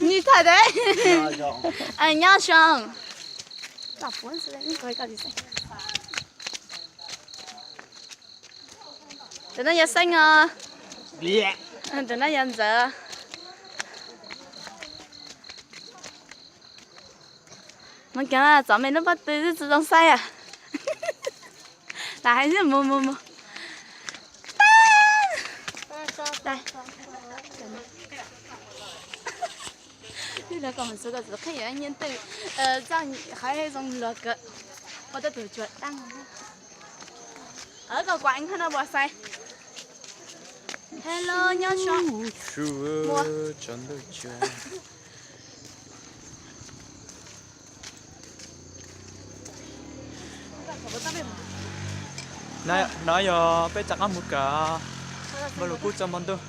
Nyi thaj de. Nyob zoo. Tus no yog Xeeb os. Tus no yog Ntxawm. Mus kiag txov me lub pob tw tsis zoo saib. Lam hais mus mus mus. Ib los kom mus xwb kom txawm qhib yuav nyiaj twj, txoj qhov zoo luag kawg, ua tej tus tsuas daj. Kom kuam hab no puas xais. Hello, nyob zoo. No yog peb rov qab mus kawm npaj lug kub tso npog ntuj.